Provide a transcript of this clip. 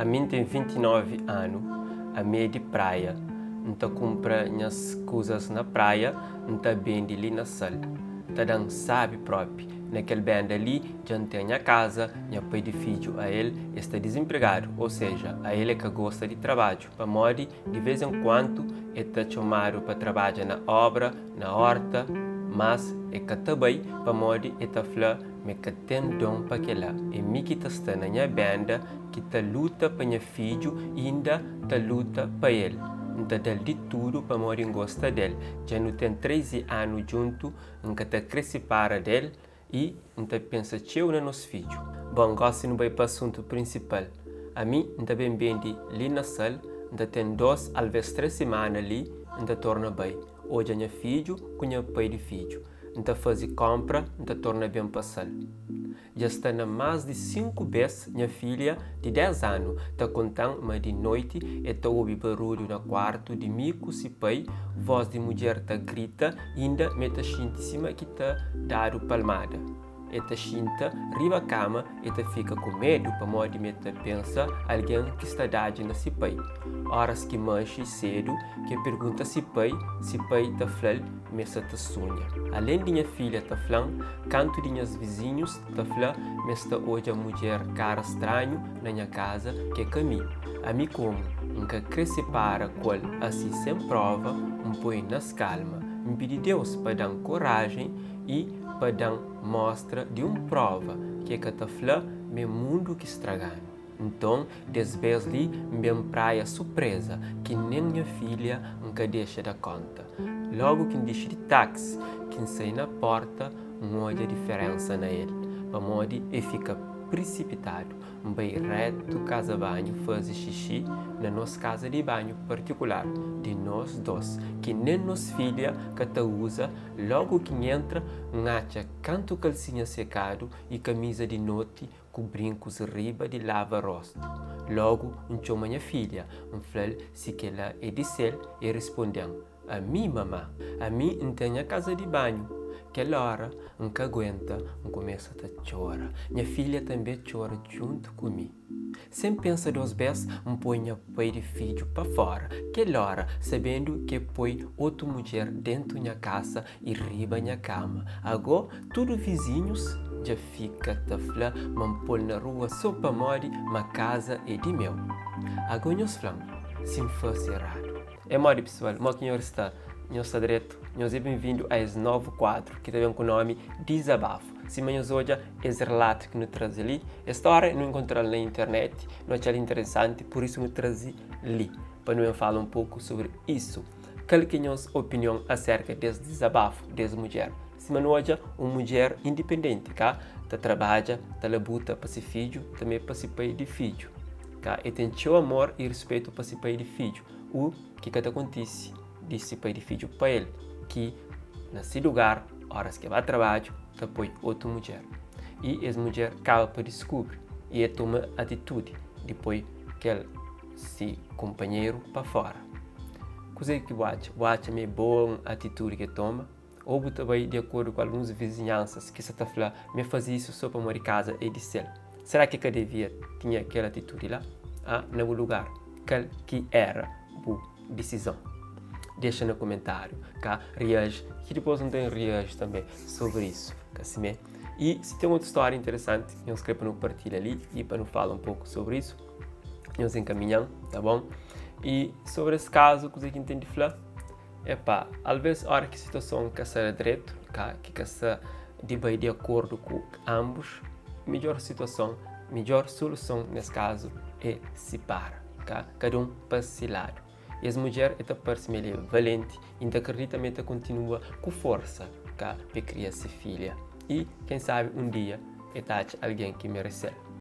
Ami N ten 29 anu, ami é di Praia, N ta kunpra nhas kuzas na Praia, N ta bende li na Sal. Ta da-m sabi propi. Na kel benda li dja N ten nha kaza, nha pai di fidju ael e sta dizinpregadu, ou seja, ael e ka gosta di trabadju, pamodi di vez en kuantu e ta txomadu pa trabadja na obra, na horta, mas e ka ta bai pamodi e ta fla ma e ka ten don pa kela. É mi ki ta sta na nha benda ki ta luta pa nha fidju inda ta luta pa el. N ta da-l di tudu pamodi N gosta del. Dja nu ten 13 anu djuntu, N ka ta kre sipara del i N ta pensa txeu na nos fidju. Bon, gósi nu bai pa asuntu prinsipal. Ami N ta ben bende li na Sal, N ta ten dos alvês tres simana li, N ta torna bai odja nha fidju ku nha pai di fidju. N ta faze kónpra, N ta torna ben pa Sal. Dja sta na más di 5 bês nha filha di 10 anu ta konta-m ma di noiti el ta obi barulhu na kuartu di mi ku si pai, vós di mudjer ta grita inda ma el ta xinti sima ki ta dadu palmada. El ta xinta riba kama el ta fika ku medu pamodi ma el ta pensa algen ki sta dadji na si pai. Óras ki manxe sédu ki el pergunta si pai, si pai ta fla-l ma el sta ta sunha. Alén di nha filha ta fla-m, kantu di nhas vizinhus ta fla ma es ta odja mudjer kara stranhu na nha kaza ki é ka mi. Ami komu N ka kre sipara ku el asi sen prova, N poi nas kalma. N pidi Deus pa da-m korajen i pa da-m mostra di un prova ki e ka ta fla ma é mundu ki straga-nu. Nton, des bes li, N ben Praia supreza ki nen nha filha N ka dexa da konta. Logu ki N dixi di taksi, ki N sai na porta, N odja diferensa na el, pamodi e fika prisipitadu. N bai retu kaza banhu faze xixi na nos kaza di banhu partikular di nos dos, ki nen nos filha ka ta uza. Logu ki N entra, N atxa kantu kalsinha sekadu i kamiza di noti ku brinkus riba di lava rostu. Logu N txoma nha filha, N fla-l si kel-la é di sel, e risponde-m, Ami, mamá. Ami N ten nha kaza di banhu. Kel óra N ka aguenta, N kumesa ta txora. Nha filha tanbê txora djuntu ku mi. Sen pensa dos bês, N poi nha pai di fidju pa fóra. Kel óra, sabendu ki e poi otu mudjer déntu nha kasa i riba nha kama. Agó, tudu vizinhus dja fika ta fla ma N pô-l na rua sô pamodi ma kaza é di meu. Agó nhos fla-m si N fase eradu. É modi pesoal, mo ki nhos sta? Nhos sta dretu? Nhos é benvindu a es novu kuadru ki ta ben ku nomi Dizabafu. Sima nhos odja es relatu ki nu traze li, es stória nu enkontra-l na internet, nu atxa-l interesanti, pur isu nu traze li pa nu ben fala un poku sobri isu. Kal ki é nhos opinion aserka des dizabafu des mudjer? Sima nu odja, un mudjer indipendenti ka ta trabadja, ta labuta pa se fidju, tanbe pa se pai di fidju. Ka e ten txeu amor i rispetu pa se pai di fidju, u ki ka ta kontise di se pai di fidju pa el, ki na se lugar, oras ki e ba trabadju, ta poi otu mudjer. I es mudjer kaba pa diskubri i e toma atitudi di poi kel si kunpanheru pa fora. Kuzê ki bu atxa? Bu atxa ma é bon atitudi ki el toma? Ô bu ta bai di akordu ku alguns vizinhansas ki sta ta fla ma el faze isu sô pamodi kaza é di sel? Será ki el ka devia tinha kel atitudi la? A Na bu lugar, kal ki éra bu disizon? Dexa na komentáriu, ka reaji, ki dipôs nu ta reaji tanbê sobri isu, ka simé? I si ten otu stória interesanti nhos krê pa nu partilha li i pa nu fala un poku sobri isu, nhos enkaminha-m, ta bon? I sobri es kazu, kuzê ki N ten di fla? Epá, alvês óra ki situason ka sta dretu, ka ki ka sta di bai di akordu ku ambus, midjór situason, midjór soluson nes kazu é sipara, ka? Kada un pa si ladu. I es mudjer e ta parse ma el é valenti i N ta kridita ma el ta kontinua ku forsa, ka? Pa e kria se filha. I, ken sabe un dia e ta atxa algen ki merese-l.